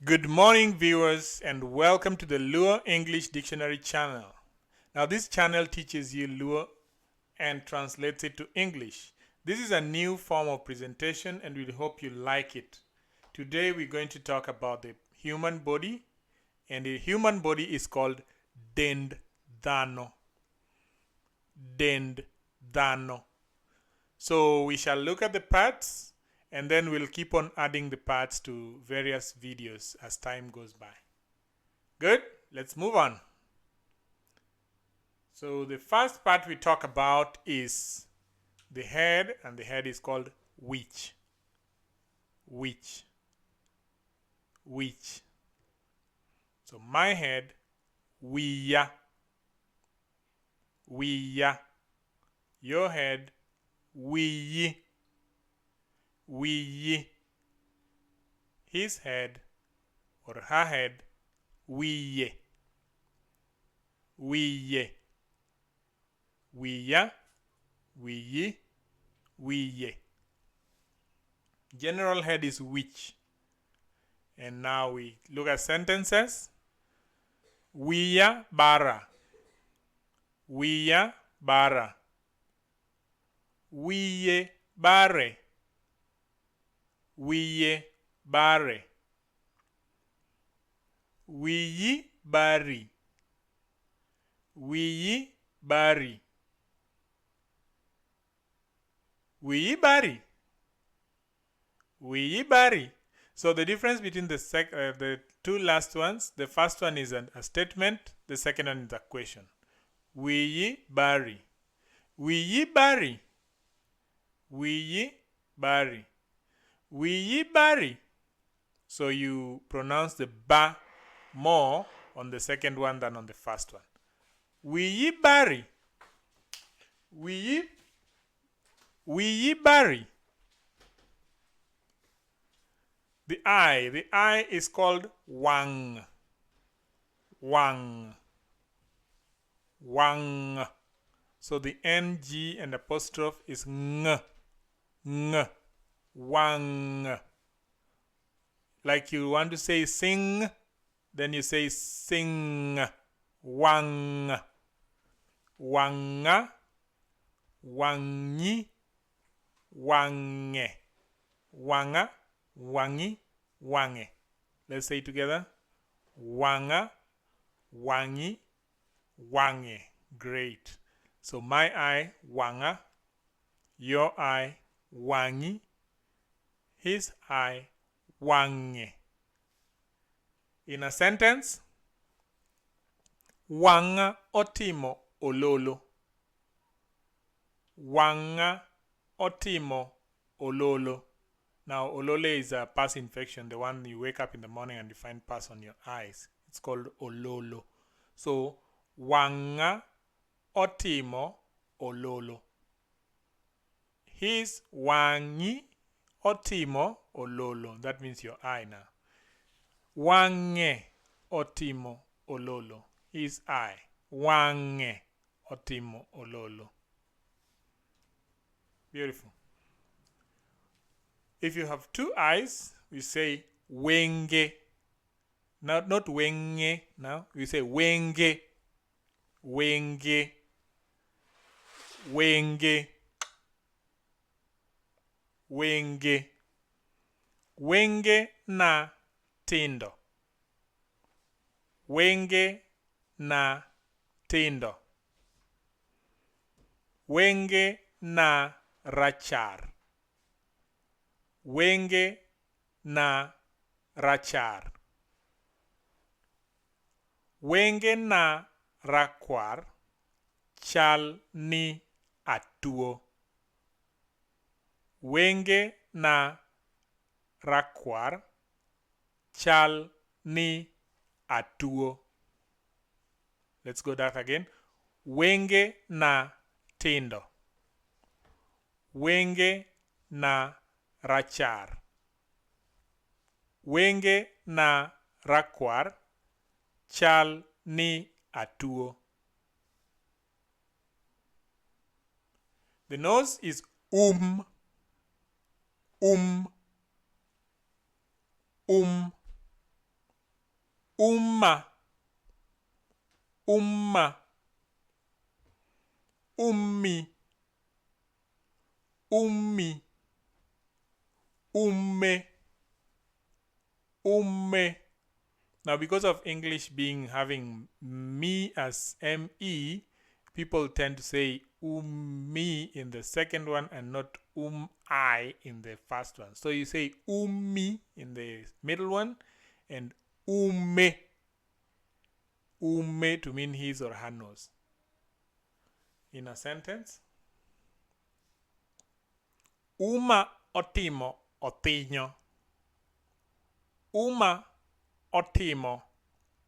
Good morning, viewers, and welcome to the Luo English Dictionary channel. Now, this channel teaches you Luo and translates it to English. This is a new form of presentation, and we hope you like it. Today, we're going to talk about the human body, and the human body is called dend dhano. Dend dhano. So, we shall look at the parts and then we'll keep on adding the parts to various videos as time goes by. Good? Let's move on. So the first part we talk about is the head, and the head is called wich. Wich. Wich. So my head, wiya. Wiya. Your head, wiyi. Wiyi. His head or her head, wiye. Wiye. Wiya, wiyi, wiye. General head is wich. And now we look at sentences. Wiya bara. Wiya bara. Wiye bare. Wiye bare. Wiyi bari. Wiyi bari. Wiyi bari. Wiyi bari. So the difference between the two last ones, the first one is a statement, the second one is a question. Wiyi bari. Wiyi bari. Wiyi bari. Wiyi bari. So you pronounce the ba more on the second one than on the first one. Wiyi bari. Wiyi bari. The eye is called wang. Wang. Wang. So the ng and apostrophe is ng. Ng. Wang. Like you want to say sing, then you say sing. Wang. Wanga. Wangi. Wange. Wanga. Wangi. Wange. Let's say it together. Wanga. Wangi. Wange. Great. So my eye, wanga. Your eye, wangi. His eye, wange. In a sentence, wanga otimo ololo. Wanga otimo ololo. Now, olole is a pus infection, the one you wake up in the morning and you find pus on your eyes. It's called ololo. So, wanga otimo ololo. His wangi otimo ololo. That means your eye now. Wange otimo ololo. His eye. Wange otimo ololo. Beautiful. If you have two eyes, we say wenge. Not wenge. Now we say wenge. Wenge. Wenge. Wenge. Wenge na tindo. Wenge na tindo. Wenge na rachar. Wenge na rachar. Wenge na rakwar chal ni atuo. Wenge na rakwar chal ni atuo. Let's go that again. Wenge na tindo. Wenge na rachar. Wenge na rakwar chal ni atuo. The nose is Umma. Umma. Ummi. Ummi. Umme. Umme. Now, because of English being having me as me, people tend to say ummi in the second one and not I in the first one. So you say ummi in the middle one and umme. Umme to mean his or her nose. In a sentence, Uma otimo othinyo. Uma otimo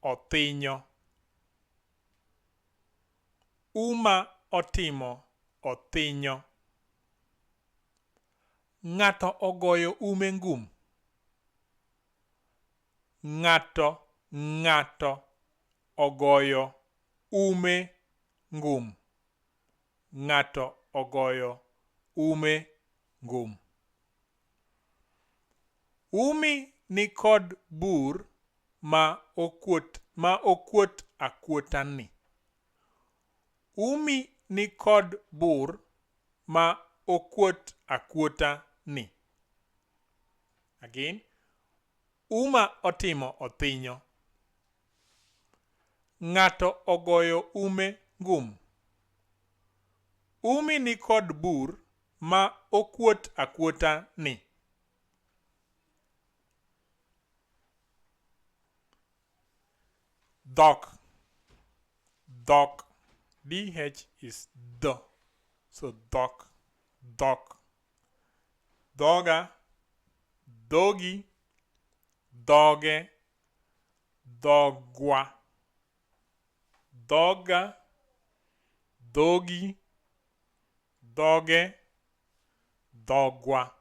othinyo. Uma otimo othinyo. Ng'ato ogoyo ume ngum. Ng'ato, ng'ato ogoyo ume ngum. Ng'ato ogoyo ume ngum. Umi ni kod bur ma okuot akuota ni. Umi ni kod bur ma okuot akuota ni. Again, uma otimo othinyo. Ng'ato ogoyo ume ngum. Umi ni kod bur ma okuot akuota ni. Dhok. Dhok. DH is the. So dhok. Dhok. Dhoga. Dhogi. Dhoge. Dhogwa. Dhoga. Dhogi. Dhoge. Dhogwa.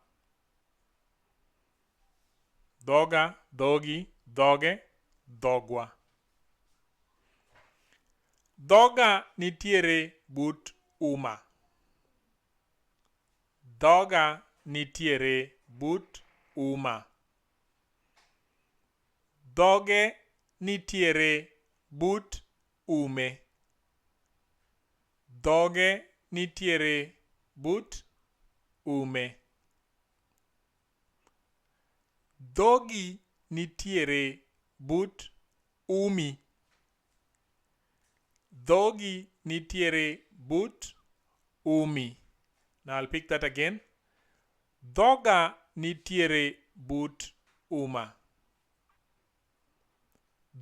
Dhoga, dhogi, dhoge, dhogwa. Dhoga nitiere but uma. Dhoga nitiere but uma. Dhoge nitiere but ume. Dhoge nitiere but ume. Dhogi nitiere but umi. Dhogi nitiere but umi. Now I'll pick that again. Dhoga nitiere but uma.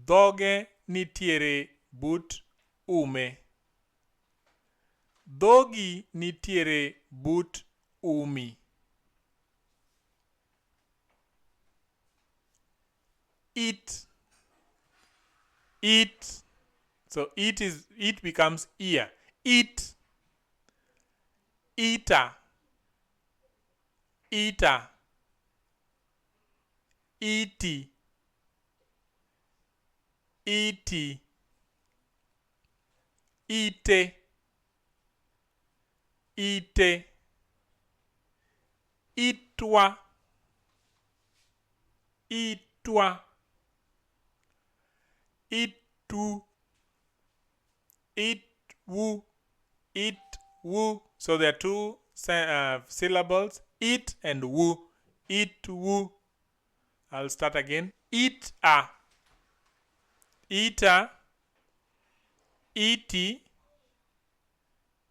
Dhoge nitiere but ume. Dhogi nitiere but umi. It. It. So it is, it becomes ear. It. Ita. Ita. Iti. Iti. Ite. Ite. Itwa. Itwa. Itu. Itwu. Itwu. So there are two syllables, it and wu. Itwu. I'll start again. Ita. Ita. Iti.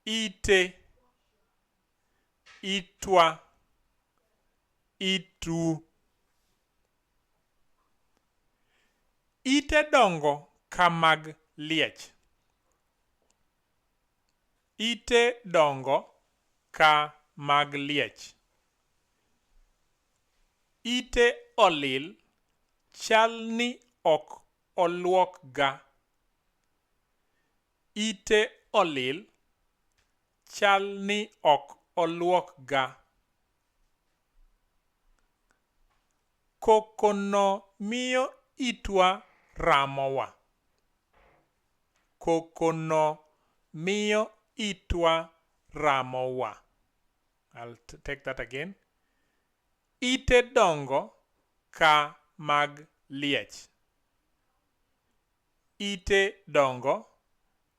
Ite. Itwa. Itu. Ite dongo ka mag liech. Ite dongo ka mag liech. Ite olil chal ni ok oluok ga. Ite olil chal ni ok oluok ga. Koko no miyo itwa ramowa. Koko no miyo itwa ramowa. I'll take that again. Ite dongo ka mag liech. Ite dongo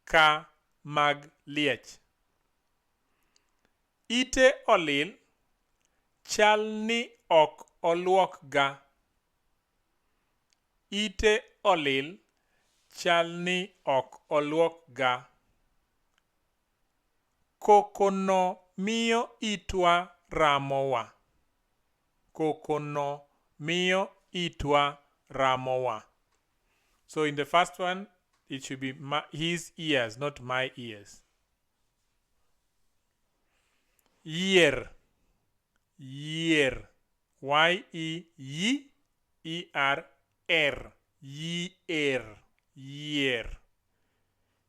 ka mag liech. Ite olil, chal ni ok oluok ga. Ite olil, chal ni ok oluok ga. Koko no miyo itwa ramowa. Koko no miyo itwa ramowa. So in the first one, it should be his ears, not my ears. Yier. Yier. Y E Y E R R. Yier. Yier.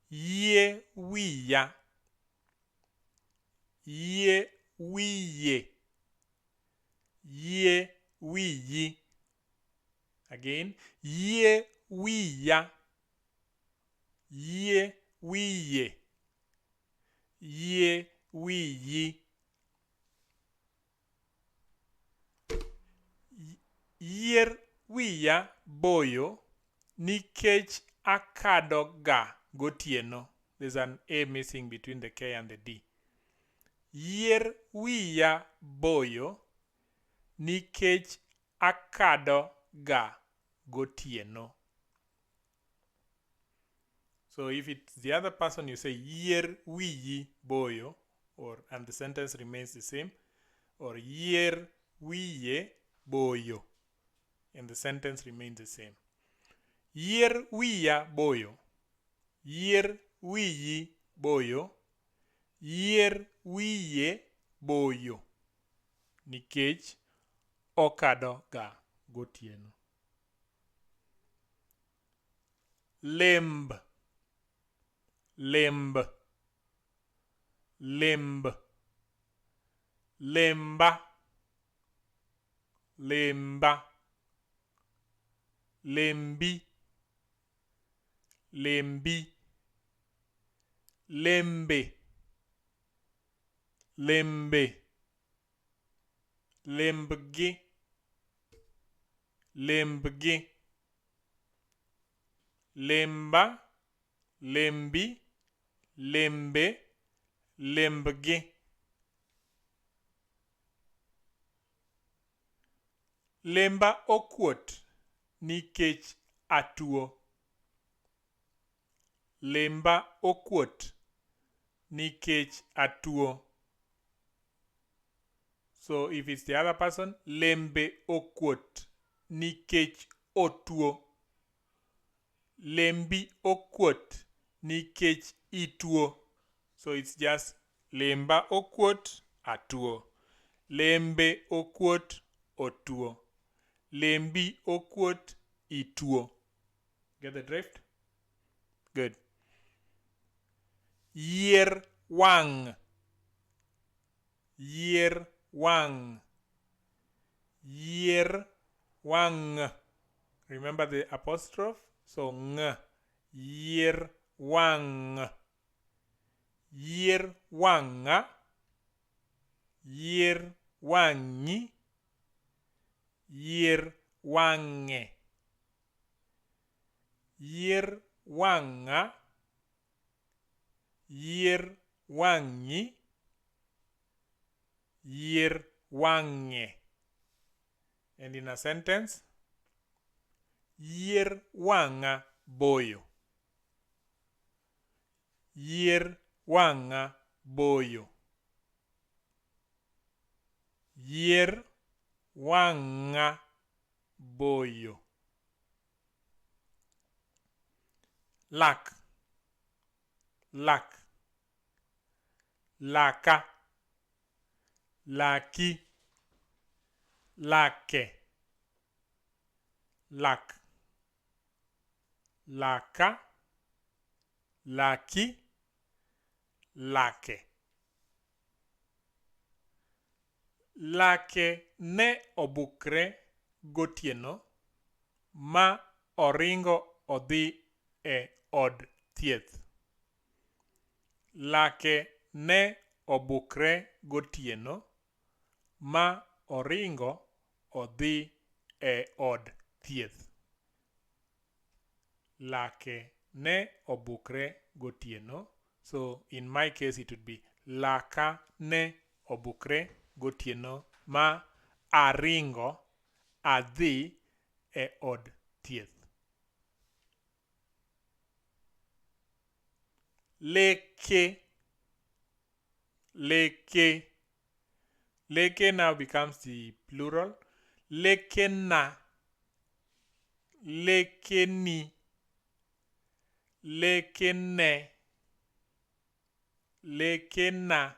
Yie wiya. Yie wiye. Yie wiyi. Again. Yie wiya. Yie wiye. Yie wiyi. Yier wiya boyo nikech akado ga gotieno. There's an A missing between the K and the D. Yier wiya boyo nikech akado ga gotieno. So if it's the other person, you say yier wiyi boyo, and the sentence remains the same, or yier wiye boyo, and the sentence remains the same. Yier wiya boyo, yier wiyi boyo, yier wiye boyo, nikech okado ga gotieno. Lemb, lemb, lemb, lemba, lemba, lembi, lembi, lembe, lembe, lembgi, lembgi, lemba, lembi, lembe, lembgi. Lemba okuot nikech atuo. Lemba okuot nikech atuo. So if it's the other person, lembe okuot nikech otuo. Lembi okuot nikech ituo. So it's just lemba okuot atuo. Lembe okuot otuo. Lembi okuot ituo. Get the drift? Good. Yier wang'. Yier wang'. Yier wang'. Remember the apostrophe? So ng. Yier wang'. Yier wang'a. Yier wang'i. Yier wang'e. Yier wang'a. Yier wang'i. Yier wang'e. And in a sentence, yier wang'a boyo. Yier wang'a boyo. Yier wang'a boyo. Lak. Lak. Laka. Laki. Lake. Lak. Laka. Laki. Lake. Lake ne obukre gotieno ma oringo odhi e od thieth. Lake ne obukre gotieno ma oringo odhi e od thieth. Lake ne obukre gotieno. So in my case it would be laka ne obukre gotieno ma aringo adhi e od thieth. Leke. Leke. Leke now becomes the plural. Lekena. Lekeni. Lekene. Lekena.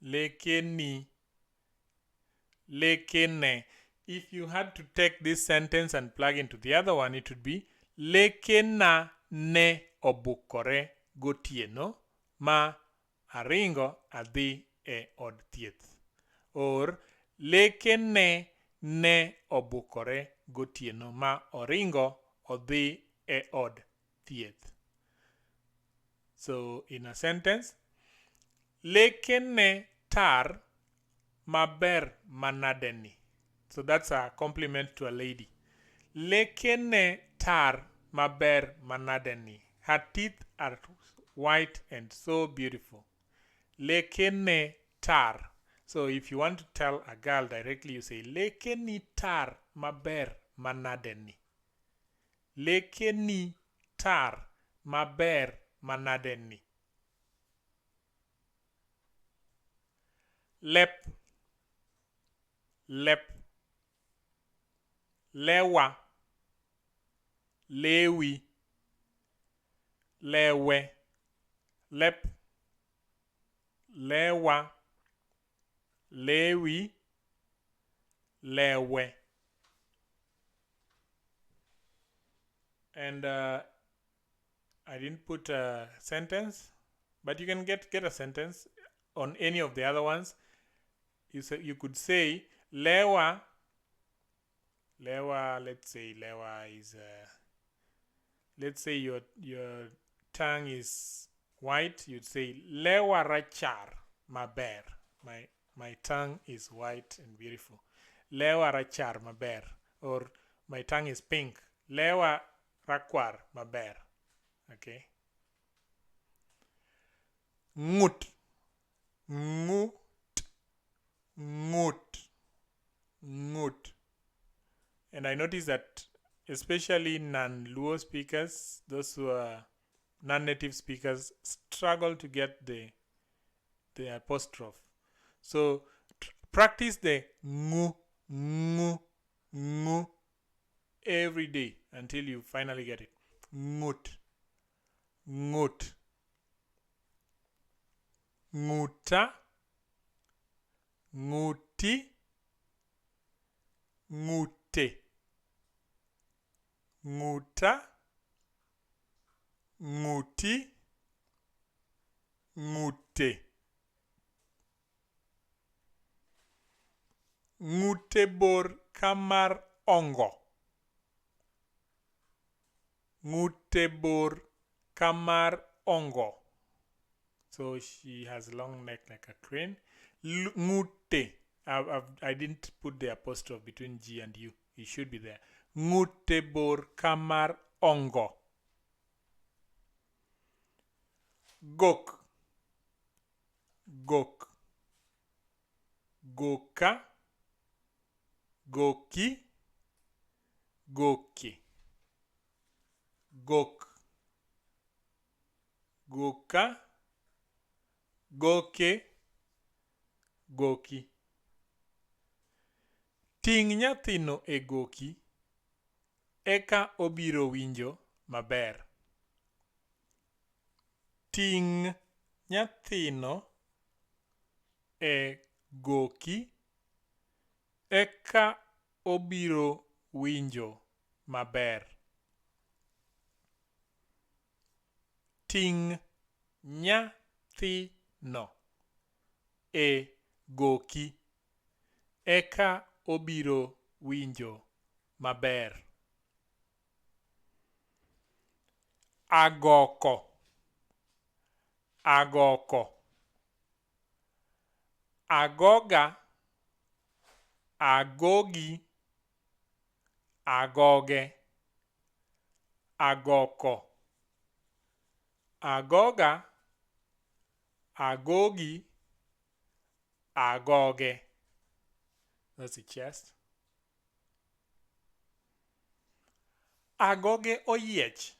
Lekeni. Lekene. If you had to take this sentence and plug into the other one, it would be lekena ne obukore gotieno ma aringo adhi e od thieth. Or lekene ne obukore gotieno ma oringo odhi e od thieth. So in a sentence, lekene tar maber manadeni. So that's a compliment to a lady. Lekene tar maber manadeni. Her teeth are white and so beautiful. Lekene tar. So if you want to tell a girl directly, you say lekeni tar maber manadeni. Lekeni tar maber manadeni. Lep. Lep. Lewa. Lewi. Lewe. Lep. Lewa. Lewi. Lewe. And I didn't put a sentence, but you can get a sentence on any of the other ones. You could say lewa. Lewa, let's say lewa is, let's say your tongue is white. You'd say lewa rachar maber. My tongue is white and beautiful. Lewa rachar maber. Or my tongue is pink. Lewa rakwar maber. Okay. Ngut. Ngut. Ngut. Ngut. And I notice that especially non-Luo speakers, those who are non-native speakers, struggle to get the apostrophe. So practice the ngu, ngu, ngu every day until you finally get it. Ngut. Ngut. Nguta. Nguti. Ngute. Nguta. Nguti. Ngute. Ngute bor kamar ongo. Ngute bor kamar ongo. So she has long neck like a crane. Ngute. I didn't put the apostrophe between G and U. It should be there. Ngute bor kamar ongo. Gok. Gok. Goka. Goki. Goki. Gok. Goka. Goke. Goki. Ting' nyathino e goki, eka obiro winjo maber. Ting' nyathino e goki, eka obiro winjo maber. Ting' nyathino e goki, eka obiro winjo maber. Agoko. Agoko. Agoga. Agogi. Agoge. Agoko. Agoga, agogi, agoge. That's the chest. Agoge oyiech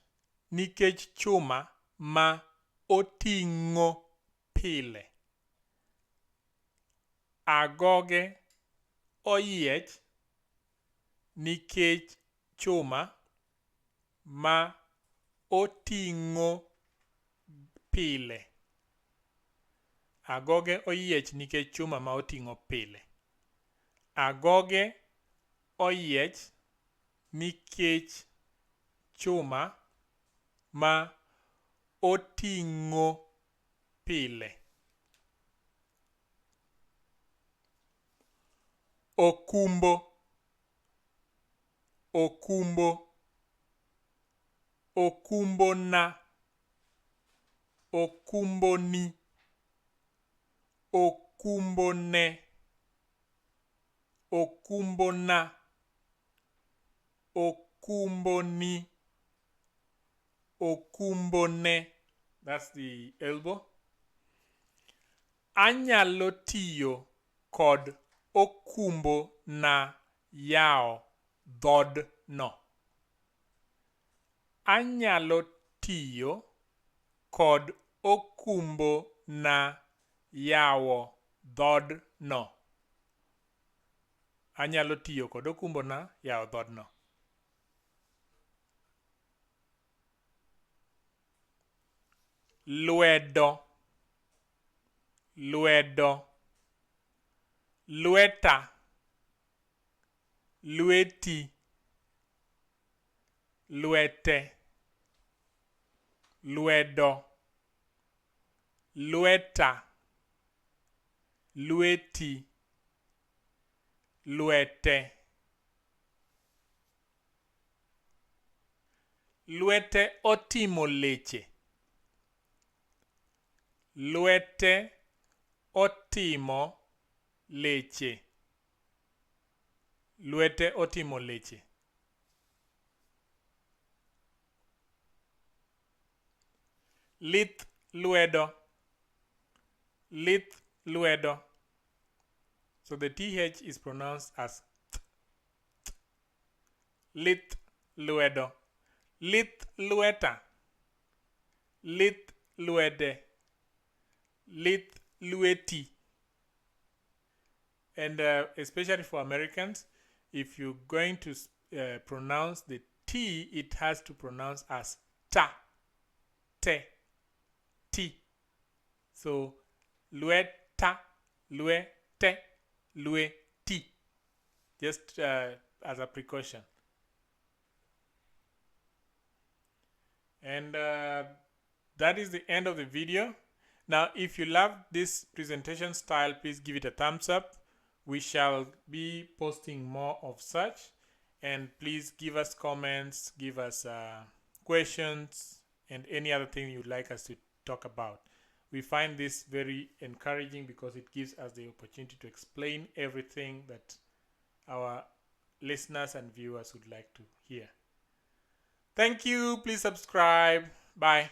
nikech chuma ma oting'o pile. Agoge oyiech nikech chuma ma oting'o pile. Agoge oyiech nikech chuma ma oting'o pile. Agoge oyiech nikech chuma ma oting'o pile. Okumbo, okumbo, okumbona, okumboni, okumbone, okumbona, okumboni, okumbone. That's the elbow. Anyalo tiyo kod okumbo na yawo dhoodno. Anyalo tiyo kod okumbo na yawo dhoodno. Anyalo tiyo kod okumbona yawo dhoodno. Lwedo, lwedo, lweta, lweti, lwete, lwedo, lweta, lweti, lwete. Lwete otimo leche. Lwete otimo leche. Lwete otimo leche. Lith lwedo. Lith lwedo. So the TH is pronounced as th, th. Lith lwedo. Lith lweta. Lith lwede. Lith lweti. And especially for Americans, if you're going to pronounce the T, it has to pronounce as ta, te, ti. So, lweta, lwete, lweti. Just as a precaution. And that is the end of the video. Now, if you love this presentation style, please give it a thumbs up. We shall be posting more of such. And please give us comments, give us questions, and any other thing you'd like us to talk about. We find this very encouraging because it gives us the opportunity to explain everything that our listeners and viewers would like to hear. Thank you. Please subscribe. Bye.